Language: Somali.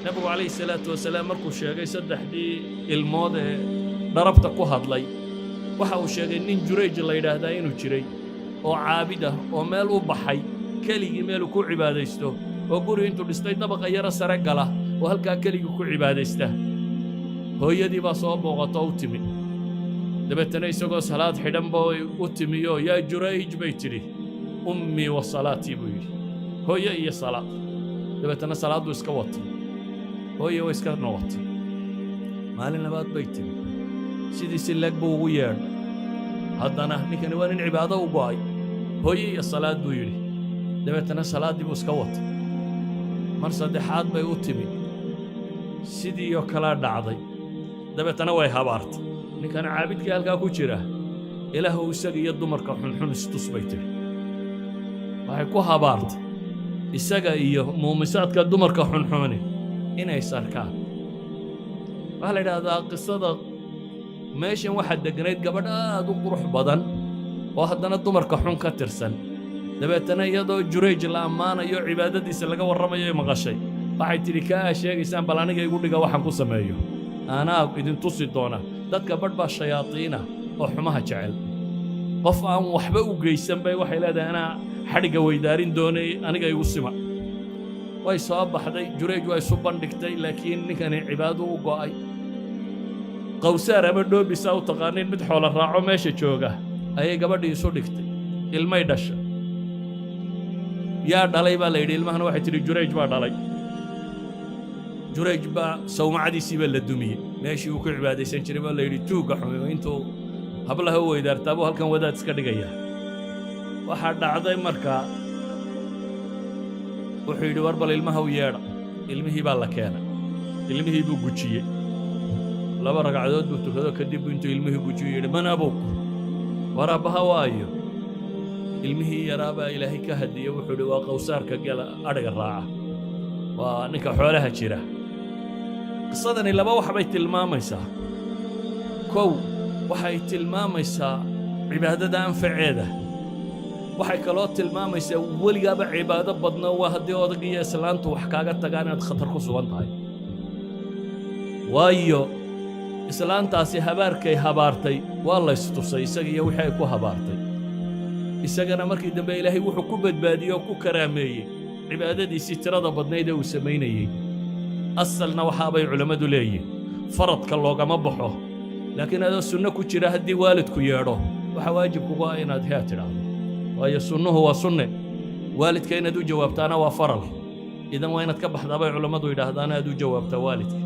Nebigu calayhi salaatu wasalaam markuu sheegay saddexdii ilmood ee dharabta ku hadlay, waxa uu sheegay nin Jurayj la yidhaahdaa inuu jiray oo caabid ah oo meel u baxay keligii, meeluu ku cibaadaysto, oo guri intuu dhistay dabaqa yaro sare gala oo halkaa keligii ku cibaadaysta. Hooyadii baa soo booqato, u timi. Dabeetana isagoo salaad xidhan ba u timiyo. "Yaa Jurayj," bay tidhi. "أمي وصلاتي," buu yidhi, "hooye iyo salaad." Dabeetana salaadduu iska watay, hooye way iska noqotay. Maalin labaad bay timi, sidii si leeg buu ugu yeedhay. Haddana ninkani waa nin cibaado u go'ay. "Hooye iyo salaad," buu yidhi. Dabeetana salaaddii buu iska watay. Mar saddexaad bay u timi, sidii oo kalaa dhacday. Dabeetana way habaartay. "Ninkan caabidkii halkaa ku jira, Ilaahu isaga iyo dumarka xunxun istus," bay tidhi. Waxay ku habaartay isaga iyo muumisaadka dumarka xunxuni inay sarkaan. Waxaa la yidhaahdaa qisada meeshan waxaa degganayd gabadh aad u qurux badan oo haddana dumarka xun ka tirsan. Dabeetana iyadoo Jurayj la ammaanayo, cibaadadiisa laga warramayo maqashay, waxay tidhi, "Kaa aa sheegaysaan bal aniga igu dhiga, waxaan ku sameeyo anaa idin tusi doona." Dadka badh baa shayaadiina oo xumaha jecel. Qof aan waxba u geysan bay waxay leedahay, "Anaa xadhigga weydaarin doonay, aniga igu sima." Way soo baxday, Jurayj waa isu bandhigtay, laakiin ninkani cibaado u go'ay. Qawsaar ama dhoobisaa u taqaanin, mid xoolo raaco meesha jooga ayay gabadhii isu dhigtay. Ilmay dhashay. "Yaa dhalay?" baa la yidhi ilmahana. Waxay tidhi, "Jurayj baa dhalay." Jurayj baa sawmacadiisii baa la dumiyey. Meeshii uu ku cibaadaysan jiray baa la yidhi, "Tuugga xumi intuu hablaha u weydaartaa buu halkan wadaad iska dhigaya." Waxaa dhacday markaa wuxuu yidhi, "War bal ilmaha u yeedha." Ilmihii baa la keenay. Ilmihii buu gujiyey, laba ragcadood buu tukado. Kadib buu intuu ilmihii gujiyo yidhi, "من أبوك?" War aabbaha waayo? Ilmihii yaraa baa Ilaahay ka hadiyey. Wuxuu yidhi, "Waa qawsaarka gela adhiga raaca, waa ninka xoolaha jira." Qisadani laba wax bay tilmaamaysaa. Kow, waxay tilmaamaysaa cibaadada anfaceeda. Waxay kaloo tilmaamaysaa weligaaba cibaado badno waa haddii odag iyo islaantu wax kaaga tagaan inaad khatar ku sugan tahay, waayo islaantaasi habaarkay habaartay waa laystusay, isaga iyo wixii ay ku habaartay. Isagana markii dambe Ilaahay wuxuu ku badbaadiyey oo ku karaameeyey cibaadadiisii tirada badnayd ee uu samaynayey. Asalna waxaabay culammadu leeyihin, faradka loogama baxo, laakiin adoo sunno ku jira haddii waalidku yeedho, waxaa waajib kugu ah inaad hee tidhaahdo, waayo sunnuhu waa sunne, waalidka inaad u jawaabtaana waa faral. Idan waa inaad ka baxdaa bay culammadu yidhaahdaan, aad u jawaabtaa waalidka.